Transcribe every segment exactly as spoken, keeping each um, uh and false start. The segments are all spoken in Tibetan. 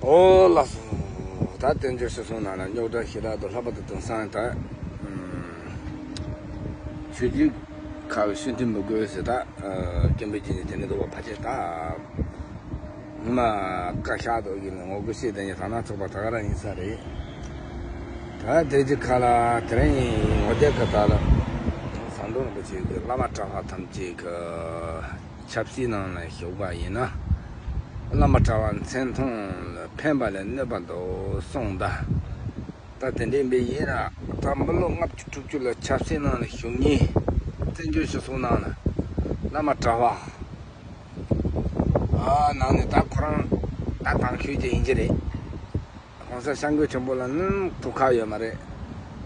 ཨོ་ལགས་སོ། ད་བཙན་བྱོལ་སྤྱི་ཚོགས་ནང་ལ་རྙོག་དྲ་ཞེ་དྲག་འདུག་ལྷག་པར་དུ་དེང་སང་ད་ཆོས་བརྒྱུད་ཁག་གི་སྤྱི་འཐུས་མི་དགོས་ཟེར། ད་སྐད་འབོད་བྱས་ནས་དེ་ནས་འདུག་པ། ཕལ་ཆེར་ད་སྔོན་མ་བཀའ་ཤག་ཏུ་ཡིན་ནས་ངོ་རྒོལ་བྱས་དེ་ནས་དར་ནག་ཚོགས་པ་ད་ག་རང་ཡིན་ས་རེད། ད་དེ་རྗེས་ཁ་ལ་དེ་རིང་ངོ་དེབ་ཁ་ད་ལ་ཟམ་གདོང་རིན་པོ་ཆེ་གི་བླ་མ་གྲྭ་པ་ཐམས་ཅད་ཀྱི་ཆབ་སྲིད་ནང་ལ་ཞུགས་པ་ཡིན་ན། བླ་མ་གྲྭ་པ་མཚན་མཐོང་ལ་ཕན་པ་ལས་གནོད་པ་འདུག་གསུངས་གདའ། ད་དེ་འདྲའི་མི་ཡིན་ན་ད་མི་ལོ་ལྔ་བཅུ་དྲུག་ཅུ་ལ་ཆབ་སྲིད་ནང་ལ་ཞུགས་མཁན་བཙན་བྱོལ་སྤྱི་ཚོགས་ནང་ལ་བླ་མ་གྲྭ་པ་ཨ་ནང་ནས་ད་ཁོ་རང་ད་དང་ཤོས་ཅིག་ཡིན་གྱི་རེད། གོང་ས་སྐྱབས་མགོན་ཆེན་པོ་ལ་ནི་ཐུགས་ཁག་ཡོད་མ་རེད།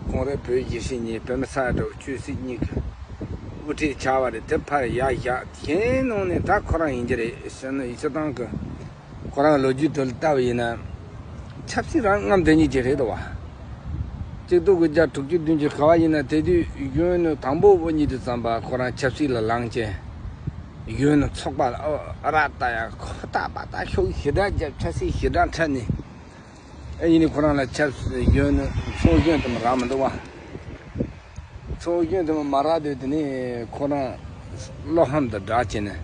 ཁོང་རང་བོད་གཞིས་བྱེས་གཉིས་བོད་མི་ས་ཡ་དྲུག་ཆོས་སྲིད་གཉིས་ཀྱི་དབུ་ཁྲིད་ཆགས་པ་རེད། དེ་ཕར་ཡར་བཞག་དེའི་ནང་ནས་ད་ཁོ་རང་ཡིན་གྱི་རེད་ཟེར་ནས་སྤྱིར་བཏང་གི་ཁོ་རང་ལོ་རྒྱུས་དེ་ལ་ལྟ་བ་ཡིན་ན་ཆབ་སྲིད་རང་རྔམ་དེ་ཉིད་ཀྱི་རེད་དོ་བ། གཅིག་སྟོང་དགུ་བརྒྱ་དྲུག་ཅུ་བདུན་ཅུ་ག་བ་ཡིན་ན་དེ་དུས་གཞོན་ནུ་དང་པོ་བོ་གཉིས་དུས་ཙམ་པ་ཁོ་རང་ཆབ་སྲིད་ལ་ལངས་བྱས། གཞོན་ནུ་ཚོགས་པ་ལ་ཨ་ར་ལྟ་ཡ་ཁོ་ལྟ་པ་ལྟ་ཤོག་ཞེ་དྲག་རྒྱབ། ཆབ་སྲིད་ཞེ་དྲག་འཕྲད་ནས། ཨེ་ཡིན་ནི་ཁོ་རང་ལ་ཆབ་སྲིད་གཞོན་ནུ་ཚོགས་གཞོན་དུ་མ་རག་མི་འདུག་བ། ཚོགས་གཞོན་དུ་མ་རག་དུས་དེ་ནས་ཁོ་རང་བློ་ཕམ་དང་སྦྲགས་བྱས་ནས་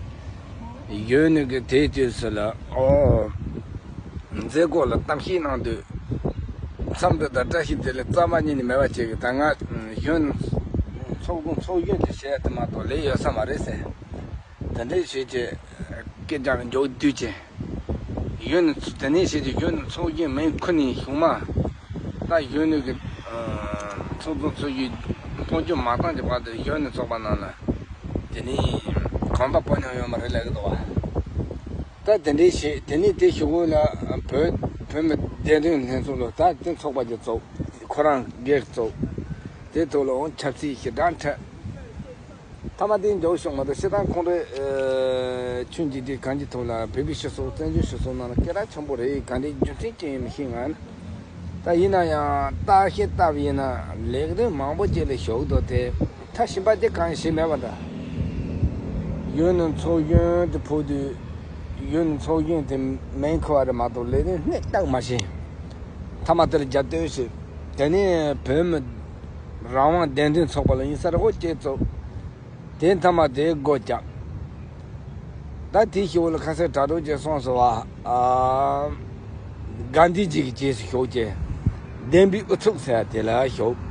གཞོན་ནུ་གི་དེའི་དུས་སུ་ལ་ཨོ་མཛད་སྒོ་ལ་གཏམ་བཤད་གནང་དུས་མཚམས་དུ་ད་བཀྲ་ཤིས་བདེ་ལེགས་རྩ་བ་ཉིད་ནས་མེད་པ་བྱེད་གི། ད་ང་གཞོན་ཚོགས་གཞོན་ཚོགས་གཞོན་དུ་བྱས་དུ་མ་གཏོགས་ལས་ཡོད་ས་མ་རེད་ཟེར། དེ་འདྲའི་བྱས་ཀྱི་སྐད་ཆ་མགྱོགས་བསྡུས་ཀྱི། གཞོན་ནུ་ཚོ་དེ་ནས་བྱས་ཀྱི་གཞོན་ནུ་ཚོགས་གཞོན་མིང་ཁུར་ནས་བྱུང་མ། ད་གཞོན་ནུ་གི་ཚོགས་གཙོ་ཚོགས་གཞོན་མཐོང་ཆུང་མ་བཏང་གི་བར་དུ་གཞོན་ནུ་ཚོགས་པ་ནང་ལ་དེ་ནས་གོམ་པ་སྤོ་མྱོང་ཡོད་མ་རེད་ལབ་གི་འདུག་བ། ད་དེ་འདྲའི་བྱས་དེ་ནས་དེ་གཞུག་གུ་ལ་བོད་བོད་མི་བདེན་དོན་ལྷན་ཚོགས་ལ་ད་དེ་ཚོགས་པ་ཅིག་བཙུགས། ཁོ་རང་སྒེར་བཙུགས། དེ་ཐོག་ལ་འོང་ཆབ་སྲིད་ཞེ་དྲག་འཕྲད། མཐའ་མ་དེ་མགྱོགས་བྱུང་མ་གཏོགས་སྤྱིར་བཏང་ཁོང་རང་ཨེ་ཆུང་འཇིག་རྟེན་གང་ཅིའི་ཐོག་ལ་བོད་པའི་སྤྱི་ཚོགས་བཙན་བྱོལ་སྤྱི་ཚོགས་ནང་ལ་སྐད་གྲགས་ཆེན་པོ་རེད། ག་འདྲའི་རྒྱུ་མཚན་ཅི་ཡིན་མི་ཤེས་ང་། ད་ཡིན་ན་ཡང་བརྟག་ཞིབ་བལྟས་པ་ཡིན་ན་ལས་དོན་མང་པོ་ཅིག་ལ་ཞུགས་འདུག་སྟེ། ད་གཞན་པ་དེ་གང་ཡང་བྱས་མེད་པ་འདྲ། གཞོན་ནུ་ཚོགས་གཞོན་དུ་ཕུད་དུས་གཞོན་ནུ་ཚོགས་གཞོན་དེ་མིང་ཁུར་བ་རེད་མ་གཏོགས་ལས་དོན་སྣེ་བཏགས་མ་བྱས། མཐའ་མ་དེར་རྒྱབ་གཏོད་བྱས། དེ་ནས་བོད་མི་རང་དབང་བདེན་དོན་ཚོགས་པ་ལ་ཡིན་ས་རེད། ཨོ་ཅེ་ཚོགས། དེ་མཐའ་མ་དེ་སྒོ་བརྒྱབ། ད་དེའི་གཞུག་ལ་ཁ་སང་དྲ་གྲོགས་ཀྱིས་གསུངས་སོང་བ། ཨ། གྷན་དྷི་ཇི་གི་རྗེས་སུ་ཞུགས་ཀྱི་བདེན་པའི་ཨུ་ཚུགས་ཟེར་དེ་ལ་ཞུགས།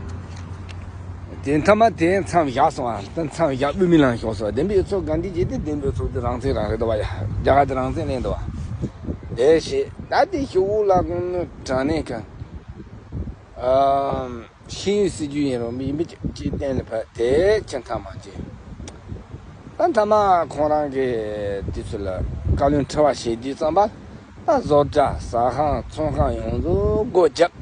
དེ་མཐའ་མ་དེ་མཚམས་བཞག་སོང་བ། ད་མཚམས་བཞག་དབུ་མའི་ལམ་ཞུགས་སོང་བ། བདེན་པའི་ཨུ་ཚུགས་གྷན་དྷི་ཇི་དེ་བདེན་པའི་ཨུ་ཚུགས་དེ་རང་བཙན་རང་རེད་འདུག་བ་ཡ། རྒྱ་གར་དེ་རང་བཙན་ལེན་འདུག་བ། དེ་ཞེས་ད་དེའི་གཞུག་ལ་དངོས་གནས་དྲང་གནས་ཀྱི། ཨ། ཤེས་ཡོན་སྲིད་ཇུས་ཡིན་རུང་མི་ཡིན་པའི་ཅིག་གཏན་ལ་ཕབ་དེ་ཆེ་མཐའ་མ་ཅིག་ད་མཐའ་མ་ཁོང་རང་གིས་དུས་ཚོད་ལ་བཀའ་བློན་ཁྲི་པ་བྱེད་དུས་ཙམ་པ་ད་བཟོ་གྲྭ་ཟ་ཁང་ཚོང་ཁང་ཡོངས་རྫོགས་སྒོ་བརྒྱབ།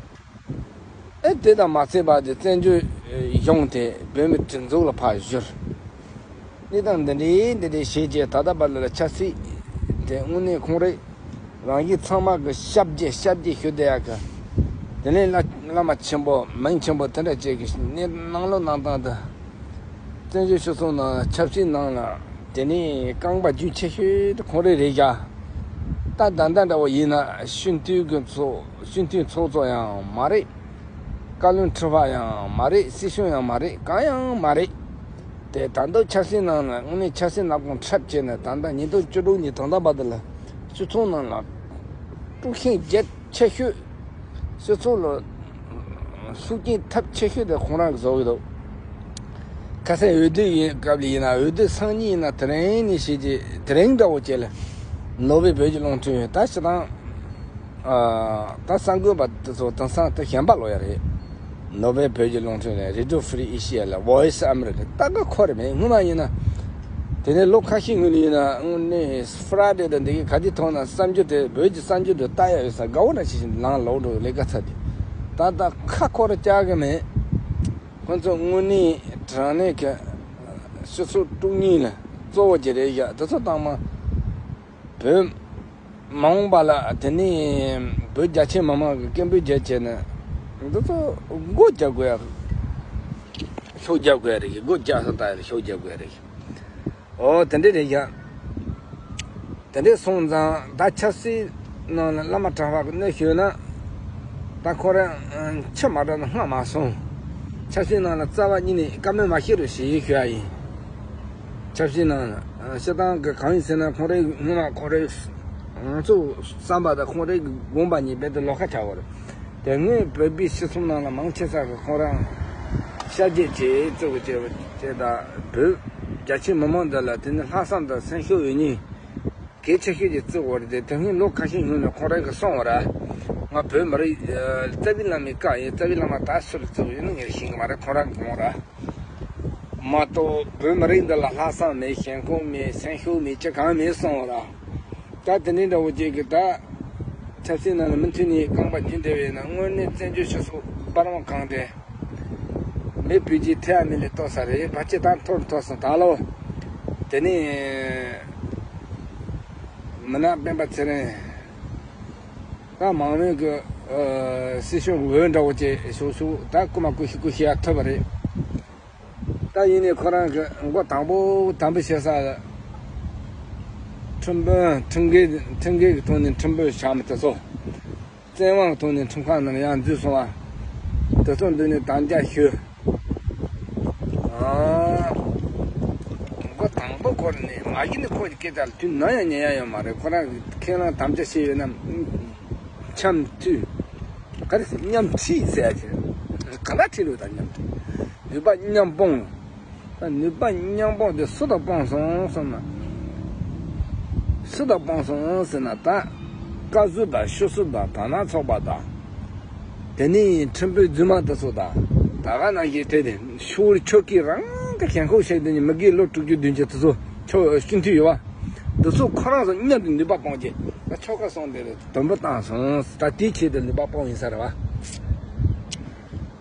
ཨེ་དེ་དང་མ་ཚད་པ་དེ་བཙན་བྱོལ་གཞུང་དེ་བོད་མི་སྒྲིག་འཛུགས་ལ་ཕར་བསྒྱུར། གནས་སྟངས་འདི་འདྲའི་འདི་འདྲའི་བྱས་རྗེས་ད་ལྟ་བར་ལ་ཆབ་སྲིད་དེ་དངོས་གནས་ཁོང་རེད། རང་བཞིན་ཚང་མ་གི་ཞབས་རྗེས་ཞབས་རྗེས་ཞུ་བསྡད་ཡག་གི། དེ་ནས་བླ་བླ་མ་ཆེན་པོ་མིང་ཆེན་པོ་དེ་འདྲ་ཅིག་གི་གནས་ནང་ལོ་ནང་སྟངས་དུ། བཙན་བྱོལ་སྤྱི་ཚོགས་ནང་ཆབ་སྲིད་ནང་ལ་དེ་ནས་རྐང་པ་རྒྱུན་ཆད་ཤོས་དེ་ཁོང་རེ་རེད་བཞག་ད་ད་ལྟ་འདྲ་བོ་ཡིན་ན་སྤྱི་འཐུས་གི་ཚོགས་སྤྱི་འཐུས་ཚོགས་གཙོ་ཡང་མ་རེད། བཀའ་བློན་ཁྲི་པ་ཡང་མ་རེད། སྲིད་སྐྱོང་ཡང་མ་རེད། གང་ཡང་མ་རེད། དེ་ད་དུང་ཆབ་སྲིད་ནང་ལ་དངོས་གནས་ཆབ་སྲིད་ནག་ཁུང་འཁྲབ་བྱས་ནས་ད་ལྟ་ཉིས་སྟོང་བཅུ་དྲུག་ནས་ད་ལྟ་བར་དུ་ལ་སྤྱི་ཚོགས་ནང་ལ་དཀྲུག་ཤིང་རྒྱ་ཆེ་ཤོས། སྤྱི་ཚོགས་ལ་ཤུགས་རྐྱེན་ཐེབས་ཆེ་ཤོས་དེ་ཁོང་རང་གིས་བཟོ་གི་འདུག་ཁ་སང་འོས་བསྡུ་ཡིན་སྐབས་ལ་ཡིན་ན་འོས་བསྡུ་སང་ཉིན་ཡིན་ན་དེ་རིང་ནས་བྱས་རྗེས་དེ་རིང་འདྲ་བོ་བྱས་ལ་ནོར་ཝེ་བོད་ཀྱི་རླུང་འཕྲིན་ཡོད་ད་ཕྱི་དང་། ཨ། ད་གསར་འགོད་པ་དེ་ཚོ་དེང་སང་དེ་གཞན་པ་ལོ་ཡ་རེད། ནོར་ཝེ་བོད་ཀྱི་རླུང་འཕྲིན་རེད། Radio Free Asia ལ་Voice America ད་ག་ཁོ་རེ་མེད་སྔོན་མ་ཡིན་ན། དེ་ནས་ལོ་ཁ་ཤས་སྔོན་ལ་ཡིན་ན་དངོས་གནས་Friday དང་འདི་གི་ག་དེ་ཐོག་ན་གསར་འགྱུར་དེ་བོད་ཀྱི་གསར་འགྱུར་དུ་ལྟ་ཡ་ཡོད་ས་དགའ་བོ་ན་ཞིག་ལངས་ལོག་འགྲོ་ལས་ཀ་ཚ་དེ། ད་ད་ཁ་ཁོ་རེ་བཅག་གི་མེད། ཁོ་ཚོ་དངོས་གནས་དྲང་གནས་ཀྱི་སྤྱི་ཚོགས་དཀྲུག་མཁན་ལ་གཙོ་བོ་ཅིག་རེད་ཡ་དེ་ཚོ་དང་མ། བོད་མ་འོངས་པ་ལ་དེ་ནས་བོད་རྒྱ་ཆེ་མི་མང་གི་སྐད་འབོད་བརྒྱབ་བྱས་ནས་འདི་ཚོ་སྒོ་རྒྱག་དགོས་ཡ། ཤུགས་རྒྱག་དགོས་ཡ་རེད། སྒོ་རྒྱག་ས་ལྟ་ཡ་ཤུགས་རྒྱག་དགོས་ཡ་རེད། ཨོ་དེ་འདྲས་རེད་ཡ། དེ་འདྲས་སོང་ཙང་ད་ཆབ་སྲིད་ ནང་ལ་བླ་མ་གྲྭ་པ་གི་གནས་ཞུས་ན། ད་ཁོ་རང་ཕྱི་མ་འགྲོ་ན་སྔ་མ་སོང་། ཆབ་སྲིད་ནང་ལ་རྩ་བ་ཉིད་ནས་བཀའ་མོལ་མ་བཤད་རོགས་ཞེས་ཞུ་ཡ་ཡིན། ཆབ་སྲིད་ནང་ལ་སྤྱིར་བཏང་གི་གང་ཡིན་ཟེར་ན། ཁོང་རང་སྔོན་མ་ཁོང་རང་ང་ཚོ་བསམ་པ་དང་ཁོང་རང་གི་དགོངས་པ་གཉིས་རྦད་དེ་ལོགས་ཀ་ཆགས་པ་རེད། དེ་སྔོན་བོད་པའི་སྤྱི་ཚོགས་ནང་ལ་མང་ཆེ་ས་གི་ཁོང་རང་ཤར་རྒྱུད་ཀྱི་གཙོ་བོ་བྱས་པ་བྱས་དང་། བོད་རྒྱ་ཆེ་མི་མང་འདི་ལ་དེ་ནི་ལྷག་བསམ་དང་སེམས་ཤུགས་ཡོད་མཁན་གལ་ཆེ་ཤོས་ཀྱི་གཙོ་བོ་རེད་དེ། དེ་སྔོན་ལོ་ཁ་ཤས་སྔོན་ལ་ཁོང་རང་གིས་གསུངས་པ་རེད། ང་བོད་མི་རིགས་རྩ་བའི་བླ་མའི་བཀའ་ཡིན། རྩ་བའི་བླ་མ་ད་སུ་ལ་གཙོ་བོ་ཡིན་ན་ངས་ཤེས་ཀྱི་མ་རེད། ཁོང་རང་གིས་གསུངས་པ་རེད། མ་གཏོགས་བོད་མི་རིགས་འདི་ལ་ལྷག་བསམ་མེད། ཞེན་ཁོག་མེད། སེམས་ཤུགས་མེད། ཅི་གང་མེད་གསུངས་པ་རེད། ད་དེ་འདྲ་འདྲ་བོ་ཅིག་གིས་ད་ཆབ་སྲིད་ནང་ལ་མུ་མཐུད་ནས་རྐང་པ་རྒྱུད་འདྲ་བས་ན། དངོས་གནས་བཙན་བྱོལ་སྤྱི་ཚོགས་པ་རང་གང་དེ་མི་བུད་རྗེས་ཐེ་ཡ་མི་ལས་ལྟོ་ས་རེད། ཕལ་ཆེར་ད་འཐོར་འཐོར་སོང་ད་ལོ། དེ་ནས་མི་ནག་སྤེན་པ་ཚེ་རིང་ད་མང་མོས་ཀྱི་སྲིད་སྐྱོང་འོས་འདྲ་བོ་ཅིག་ཞུགས་ཞུགས། ད་རྐུ་མ་རྐུ་ཤི་རྐུ་ཤི་ཡ་ཐུབ་པ་རེད། ད་ཡིན་ནའི་ཁོ་རང་གི་མགོ་དང་པོ་དམ་པོ་བྱེད་ས་ཁྲིམས་དཔོན། ཁྲིམས་འགལ་ཁྲིམས་འགལ་གྱི་ཐོག་ནས་ཁྲིམས་དཔོན་བཞག་མི་དེ་ཚོ། བཙན་དབང་གི་ཐོག་ནས་ཁྲིམས་ཁང་ནང་ཡར་འཛུལ་སོང་བ། དེ་ཚོ་འདི་ནས་དམ་བཅའ་ཞུ། ཨ། མགོ་དང་པོ་ཁོ་ནས་མ་གཞི་ནས་ཁོ་གི་སྐད་ཆ་ལ་དུས་ནམ་ཡང་ཉན་ཡ་ཡོད་མ་རེད། ཁོ་རང་གི་ཁས་བླངས་དམ་བཅའ་བྱས་ཡོད་ན། འཆམ་མཐུན། ག་རེ་ཟེར། མཉམ་ཁྲིད་ཟེར་ཡ་ཅིག་ག་ལ་ཁྲིད་ལོས་དང་མཉམ་ཁྲིད། ནུས་པ་མཉམ་སྤུངས། ད་ནུས་པ་མཉམ་སྤུངས་དེ་སུ་དང་སྤུངས་སོང་ཟེར་ན། སུ་དང་སྤུངས་སོང་ཟེར་ན། ད་བཀའ་ཟུར་དང་ཤོག་ཟུར་དང་དར་ནག་ཚོགས་པ་དང་། དེ་ནས་ཁྲིམས་དཔོན་རྫུན་མ་དེ་ཚོ་དང་། ད་ག་ནང་བཞིན་དེ་དེ་ཤོར་ཆོག་གི་རང་གི་ཞེན་ཁོག་བཤད་དེ་ནི་མི་སྒེར་ལོ་དྲུག་ཅུ་བདུན་ཅུ་དེ་ཚོ་ཆོག་སྤྱི་འཐུས་ཡོད་བ། དེ་ཚོ་ཁོ་རང་ཚོ་མཉམ་དུ་ནུས་པ་སྤུངས་རྗེས་ད་ཆོལ་ཁ་གསུམ་དེ་ལ་དུམ་བུ་བཏང་སོང་། ད་དེའི་ཆེད་དུ་ནུས་པ་སྤུངས་ཡིན་ས་རེད་བ།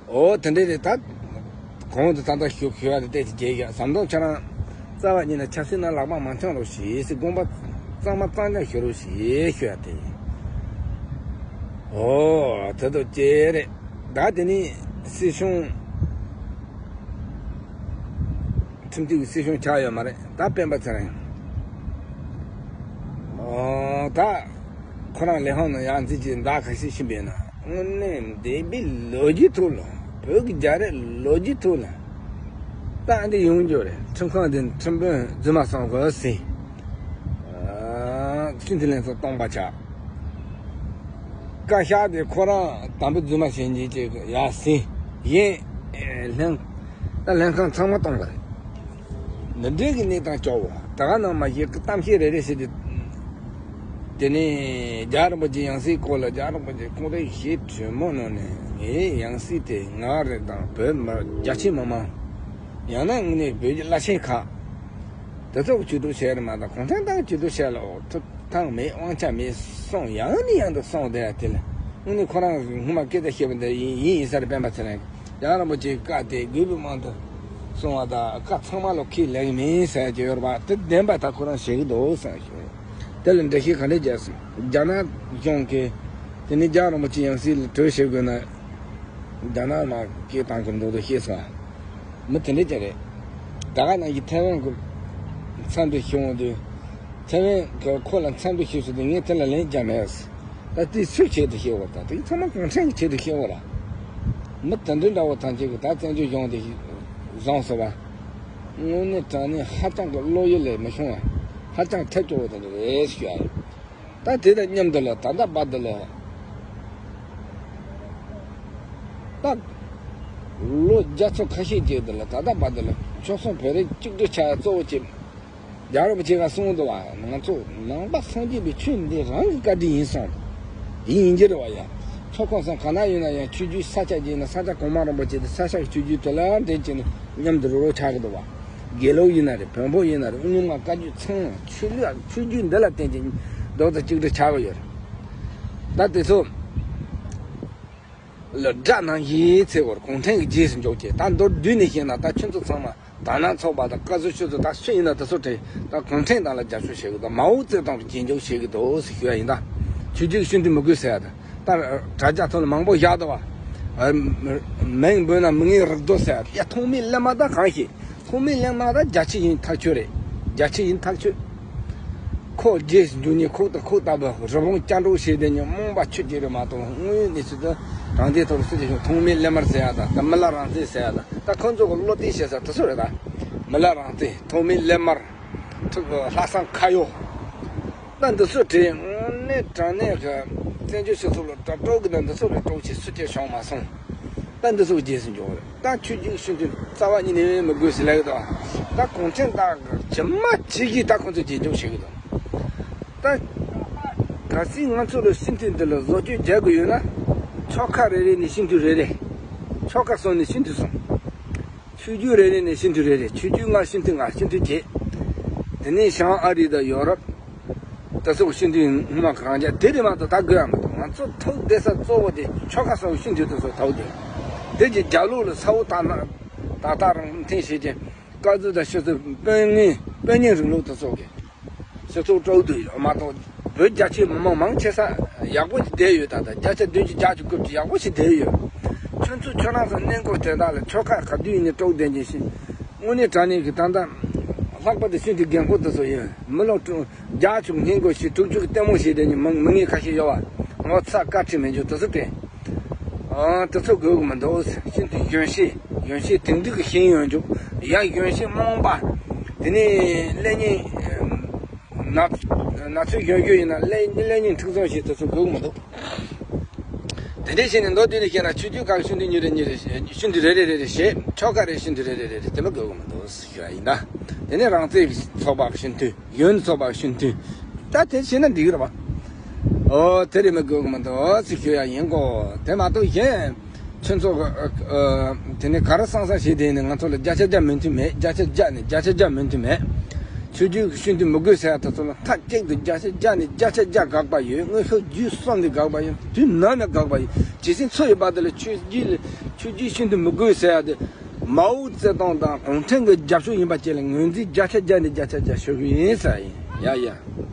ཨོ་དེ་འདྲས་རེད། ད་གོང་དུ་ད་ལྟ་ཞུ་ཞུ་ཡ་དེ་ཏོག་ཙམ་བརྗེད་ཡ། ཟམ་གདོང་ཁྱེད་རང་རྩ་བ་ཉིད་ནས་ཆབ་སྲིད་ནང་ལག་པ་མ་འཆང་རོགས་ཞེས་ཟེར། དགོངས་པ་གཙང་མ་གཙང་རྐྱང་ཞུ་རོགས་ཞེས་ཞུ་ཡ་དེ་ཡིན། ཨོ་དེ་ཏོག་ཙམ་རེད། ད་དེ་ནས་སྲིད་སྐྱོང་ཁྲིམས་སྒྲིག་གི་སྲིད་སྐྱོང་ཆགས་ཡོད་མ་རེད། ད་སྤེན་པ་ཚེ་རིང་། ཨོ་ད་ཁོ་རང་ལས་ཁང་ནང་ཡར་འཛུལ་གྱི་ཟླ་ཁ་ཤས་ཕྱིན་པས་ན། དངོས་གནས་འདས་པའི་ལོ་རྒྱུས་ཐོག་ལ། བོད་ཀྱི་རྒྱལ་རབས་ལོ་རྒྱུས་ཐོག་ལ་ད་འདི་ཡོང་རྒྱུ་རེད། ཁྲིམས་ཁང་འདི་ཁྲིམས་དཔོན་རྫུན་མ་སོང་དགོས་ཟིན། ཨ། སྤྱི་འཐུས་ལྷན་ཚོགས་སྟོང་པ་ཆགས། བཀའ་ཤག་དེ་ཁོ་རང་དམ་པོ་རྫུན་མ་བྱེད་མཁན་ཅིག་ཡར་ཟིན། ཡིན། ལྷན། ད་ལྷན་ཁང་ཚང་མ་སྟོང་པ་རེད། འདི་འདྲའི་གི་གནས་སྟངས་སྐྱོ་བོ། ད་ག་ནང་མ་ཤེས་ཀི་གཏམ་བཤད་རེ་རེ་བྱས་ཏེ། དེ་ནས་རྒྱལ་བ་རིན་པོ་ཆེ་ཡང་སྲིད་སྐོར་ལ། རྒྱལ་བ་རིན་པོ་ཆེ་སྐུ་ཕྲེང་བཞི་གྲོས་མོལ་གནང་ནས། ངའི་ཡང་སྲིད་དེ་ང་རེད་དང་བོད་མི་རྒྱ་ཆེ་མི་མང་། ཡང་ན་དངོས་གནས་བོད་ཀྱི་བླ་ཆེན་ཁག་དེ་ཚོ་གི་ཇུས་གཏོགས་བྱས་རེད་མ་གཏོགས། གུང་ཁྲན་ཏང་གི་ཇུས་གཏོགས་བྱས་ལ་ཐུབ་ཐང་མེད། དབང་ཆ་མེད་གསུངས། ཡང་ནས་ཡང་དུ་གསུངས་བསྡད་ཡ་དེ་ལ། དངོས་གནས་ཁོ་རང་སྔོན་མ་སྐད་ཆ་བཤད་པ་འདི་ཡིན་ཡིན་ཡིན་ས་རེད། སྤེན་པ་ཚེ་རིང་། རྒྱལ་བ་རིན་པོ་ཆེའི་བཀའ་དེ་རྒྱུད་པའི་དབང་དུ་སོང་བ་དང་། བཀའ་ཚང་མ་ལོ་ཁས་ལེན་གི་མིན་ཟེར་གྱི་ཡོད་རེད་པ། དེ་བདེན་པ་ད་ཁོ་རང་བྱེད་ཀྱི་འདུག་ཟེར་ཞུ། དེ་ལ་འགྲེལ་བཤད་ག་འདྲས་རྒྱག་སྲིད། རྒྱ་ནག་གཞུང་གིས་དེ་ནས་རྒྱལ་བ་རིན་པོ་ཆེ་ཡང་སྲིད་ལ་གྲོས་བྱེད་དགོས་ན། རྒྱ་ནག་ནང་སྐད་བཏང་གི་འདུག་དོ་ཤེས་སོང་། མི་དེ་འདྲས་ཀྱང་རེད། ད་ག་ནང་བཞིན་ཐའེ་ཝན་གྱི་འཚམས་འདྲི་ཞུ་འོང་དུས། ཐའེ་ཝན་གྱིས་ཁོ་ལ་འཚམས་འདྲི་ཞུས་སོང་དུས་ངས་དེ་ལ་ལན་རྒྱག་མེད། ད་དེ་སུའི་ཆེད་དུ་བཤད་དགོས། ད་དེ་ཚང་མ་གུང་ཁྲན་གྱི་ཆེད་དུ་བཤད་དགོས་ར། མི་དེ་འདྲའི་འདྲ་བོ་ཐམས་ཅད་ཀྱིས་ད་བཙན་བྱོལ་གཞུང་དེ་བཟུང་སོང་བ། དངོས་གནས་དྲང་གནས་ཧ་ཅང་གི་བློ་ཡུལ་ལས་མི་ཤོང་བ། ཧ་ཅང་ཐབས་སྐྱོ་བོ་དེ་འདྲ་རེད་ཞུ་ཡ་ཡིན། ད་དེ་དང་མཉམ་དུ་ལ་ད་ལྟ་བར་དུ་ལ། ད་ལོ་བརྒྱ་ཚོ་ཁ་ཤས་ཅིག་དེ་ལ་ད་ལྟ་བར་དུ་ལ་ཆོལ་གསུམ་བོད་རིགས་གཅིག་སྒྲིལ་བྱ་ཡ་གཙོ་བོ་ཅིག་རྒྱལ་བ་རིན་པོ་ཆེ་ག་གསུངས་འདུག་བ། ང་ཚོ་ནང་པ་སངས་རྒྱས་པའི་ཆོས་འདི་རང་གི་བཀའ་དྲིན་ཡིན་གསུངས། དེ་ཡིན་གྱི་རེད་བ་ཡ། ཚོགས་ཁང་སོང་ག་ན་ཡོད་ན་ཡང་ཆོས་བརྒྱུད་ས་ཆ་ཅིག་ཡིན་ན། ས་སྐྱ་གོང་མ་རིན་པོ་ཆེ་དེ་ས་སྐྱ་གི་ཆོས་བརྒྱུད་དེ་ལ་འབྲེལ་བྱས་ནས་མཉམ་དུ་རུབ་རུབ་ཆགས་ཀྱི་འདུག་བ། དགེ་ལུགས་ཡིན་ན་རེད། བོན་པོ་ཡིན་ན་རེད། དབུ་མྱོང་བ་བཀའ་བརྒྱུད་ཚང་མ་ཆོས་ལུགས་ཆོས་བརྒྱུད་འདི་ལ་བརྟེན་ཅིང་རྡོག་རྩ་གཅིག་སྒྲིལ་ཆགས་ཀྱི་ཡོད་རེད། ད་དེ་ཚོ་ལ་དགྲ་ནང་བཞིན་བརྩི་བར། གུང་ཁྲན་གྱི་རྗེས་སུ་འཇུག་ཅེས། ད་མདོར་བསྡུས་ནས་བཤད་ན། ད་ཁྱོད་ཚོ་ཚང་མ་དར་ནག་ཚོགས་པ་དང་བཀའ་ཟུར་ཆོས་ཚོ་ད་སུ་ཡིན་ན་དེ་ཚོ་དེ་ད་གུང་ཁྲན་ཏང་ལ་རྒྱབ་སྐྱོར་བྱེད་ཀྱི་འདུག་མའོ་ཙེ་ཏུང་གི་རྗེས་འཇུག་བྱེད་ཀྱི་འདུག་ཟེར་ཞུ་ཡ་ཡིན། ད་ཆོས་བརྒྱུད་ཀྱི་སྤྱི་འཐུས་མི་དགོས་ཟེར་ཡ་ད། ད་དྲ་རྒྱ་ཐོག་ལ་མང་པོ་བཞག་འདུག་བ། མིང་འབོད་ན་མི་ངན་རིགས་རྡོ་ཟེར་ཡ། ཡ་ཐོག་མའི་གླེང་མ་ད་གང་ཞིག་ཐོག་མའི་གླེང་མ་ད་རྒྱ་ཆེ་ཡིན་ཐག་ཆོད་རེད། རྒྱ་ཆེ་ཡིན་ཐག་ཆོད། ཁོག་རྗེས་སུ་འཇུག་མཁན་ཁོག་དང་ཁོག་ལྟ་བུ་རི་བོང་སྐྱ་འགྲོ་བྱས་བསྡད་མཁན་རྨོངས་པ་ཁྱུ་གཅིག་རེད་མ་གཏོགས། དངོས་ཡོད་གནས་ཚུལ་དུ་རང་བཙན་ཐོག་ལ་སུ་གཅིག་བྱུང་། ཐོགས་མེད་གླེན་དམར་ཟེར་ཡ་དང་། ད་མི་ལ་རང་བཙན་ཟེར་ཡ་དང་། ད་ཁོ་ཚོ་གི་བློ་གཏད་བྱེད་ས་དེ་ཚོ་རེད། ད་མི་ལ་རང་བཙན། ཐོགས་མེད་གླེན་དམར། ཐུག་ལྷག་བསམ་ཁ་ཡོག་ད་འདི་ཚོ་དྲན། དངོས་གནས་དྲང་གནས་ཀྱི་བཙན་བྱོལ་སྤྱི་ཚོགས་ལ་དྲ་གྲོགས་ཀྱི་ད་འདི་ཚོ་ལ་གྲོགས་ཆེ་སུ་གཅིག་བྱུང་མ་སོང་། ད་འདི་ཚོ་རྗེས་སུ་འཇུག་རེད། ད་ཆོས་བརྒྱུད་སྤྱི་འཐུས་རྩ་བ་ཉིད་ནས་མི་དགོས་ཟེར་ལབ་ཀྱི་འདུག་ད་གུང་ཁྲན་ཏང་གི་ཇི་མ་ཇི་བཞིན་ད་ཁོ་ཚོ་རྗེས་འཇུག་བྱེད་ཀྱི་འདུག་ད་གལ་སྲིད་ང་ཚོ་ལ་སྤྱི་འཐུས་འདི་ལ་བཟོ་བཅོས་རྒྱག་དགོས་ཡོད་ན། ཆོལ་ཁ་རེ་རེ་ནས་སྤྱི་འཐུས་རེ་རེ། ཆོལ་ཁ་གསུམ་ནས་སྤྱི་འཐུས་གསུམ། ཆོས་བརྒྱུད་རེ་རེ་ནས་སྤྱི་འཐུས་རེ་རེ། ཆོས་བརྒྱུད་ལྔ་སྤྱི་འཐུས་ལྔ། སྤྱི་འཐུས་བརྒྱད། དེ་ནས་བྱང་ཨ་རི་དང་ཡོ་རོབ། དེ་ཚོ་སྤྱི་འཐུས་སྔོན་མ་གང་རྒྱ་དེ་རེད་མ་གཏོགས་ད་དགོས་ཡ་མི་འདུག་ང་ཚོ་ཐུག་བསྡད་ས་གཙོ་བོ་དེ་ཆོལ་ཁ་གསུམ་སྤྱི་འཐུས་དེ་ཚོ་ཐུག་བསྡད། དེ་གྱི་རྒྱབ་ལོགས་ལ་ཚ་བོ་ཏག་ན་ཏག་ཏག་རང་འཐེན་བྱེད་ཀྱི། བཀའ་ཟུར་དང་སྤྱི་ཚོགས་དཔོན་ངན། དཔོན་ངན་རིང་ལུགས་དེ་ཚོ་གི། སྤྱི་ཚོགས་དཀྲུག་བསྡད་ཡོད་མ་གཏོགས། བོད་རྒྱ་ཆེ་མི་མང་མང་ཆེ་ས་ཡག་པོ་ཞིག་བསྡད་ཡོད། ད་ལྟ་བརྒྱ་ཆ་བདུན་ཅུ་བརྒྱད་ཅུ་དགུ་བཅུ་ཡག་པོ་ཞིག་བསྡད་ཡོད། ཁྱོད་ཚོ་ཁྱོད་རང་ཚོ་གནས་སྐོར་དེ་དག་ལ་ཆོལ་ཁ་ག་དུས་ཡིན་ནའི་དཀྲུག་བསྡད་མཁན་ཞིག་དངོས་གནས་དྲང་གནས་ཀྱི་ད་ལྟ་ལྷག་པར་དུ་སྤྱི་འཐུས་རྒན་འཁོགས་དེ་ཚོ་ཡིན། མི་ལོ་དྲུག་བརྒྱད་ཅུ་སྔོན་འགོག་བྱས། དྲུག་ཅུ་གི་ལྟད་མོ་བྱས་བསྡད་མཁན་མི་མི་ངན་ཁ་ཤས་ཡོད་པ། ངོ་ཚ་བཀའ་ཁྲིད་མེད་རྒྱུ་དེ་ཚོ་དྲན། ཨ། དེ་ཚོ་དགོས་ཀྱི་མི་འདུག་སྤྱི་འཐུས་གཞོན་གཤིས། གཞོན་གཤིས་དེང་དུས་ཀྱི་ཤེས་ཡོན་འཇོག་ཡ། གཞོན་གཤིས་རྨོངས་པ། དེ་ནས་ཀླད་རྙིང་ན་ན་ཚོད་གཞོན་གཞོན་ཡིན་ན་ཀླད་ཀླད་རྙིང་མཁྲེགས་བཟུང་ཞིག་དེ་ཚོ་དགོས་ཀྱི་མི་འདུག་དེ་འདྲ་བྱས་ནས་མདོར་བསྡུས་ནས་བཤད་ན། ཆོས་བརྒྱུད་ཁག་གི་སྤྱི་འཐུས་གཉིས་རེ་གཉིས་རེ། སྤྱི་འཐུས་རེ་རེ་རེ་རེ་བྱས། ཆོལ་ཁ་རེ་སྤྱི་འཐུས་རེ་རེ་རེ་རེ་དེ་མི་དགོས་ཀྱི་མི་འདུག་ཞུ་ཡ་ཡིན་ད། དེ་ནས་རང་བཙན་ཚོགས་པ་གི་སྤྱི་འཐུས། གཞོན་ཚོགས་པ་གི་སྤྱི་འཐུས། ད་དེ་བྱས་ན་འགྲིག་གི་རེད་པ། ཨོ། དེ་རེད། མི་དགོས་ཀྱི་མི་འདུག་ཟེར་ཞུ་ཡ་ཡིན་གོ། དེ་མ་གཏོགས་གཞན་ཁྱོད་ཚོ་གི། ཨ། དེ་ནས་ག་རེ་བསམ་བསམ་བྱས་བསྡད་ནས་ང་ཚོ་ལ་བརྒྱ་ཆ་བརྒྱ་མོས་མཐུན་མེད། བརྒྱ་ཆ་བརྒྱ་ནས་བརྒྱ་ཆ་བརྒྱ་མོས་མཐུན་མེད། ཆོས་བརྒྱུད་ཀྱི་སྤྱི་འཐུས་མི་དགོས་ཟེར་ཡ་དེ་ཚོ་ལ་མཐའ་གཅིག་ཏུ་བརྒྱ་ཆ་བརྒྱ་ནས་བརྒྱ་ཆ་བརྒྱ་དགག་པ་ཡོད། དངོས་ཤུགས་བརྒྱུད་གསུམ་ནས་དགག་པ་ཡོད། དུས་ནམ་ཡང་དགག་པ་ཡོད། ཇི་སྲིད་འཚོ་ཡོད་པ་དེ་ལ་ཆོས་བརྒྱུད་ལ། ཆོས་བརྒྱུད་སྤྱི་འཐུས་མི་དགོས་ཟེར་ཡ་དེ། མའོ་ཙེ་ཏུང་དང་གུང་ཁྲན་གྱི་རྒྱབ་ཕྱོགས་ཡིན་པ་བཅས་ལ་ངོས་འཛིན་བརྒྱ་ཆ་བརྒྱ་ནས་བརྒྱ་ཆ་བརྒྱ་ཞུ་གི་ཡིན་ཟེར་ཡ་ཡིན། ཡ་ཡ།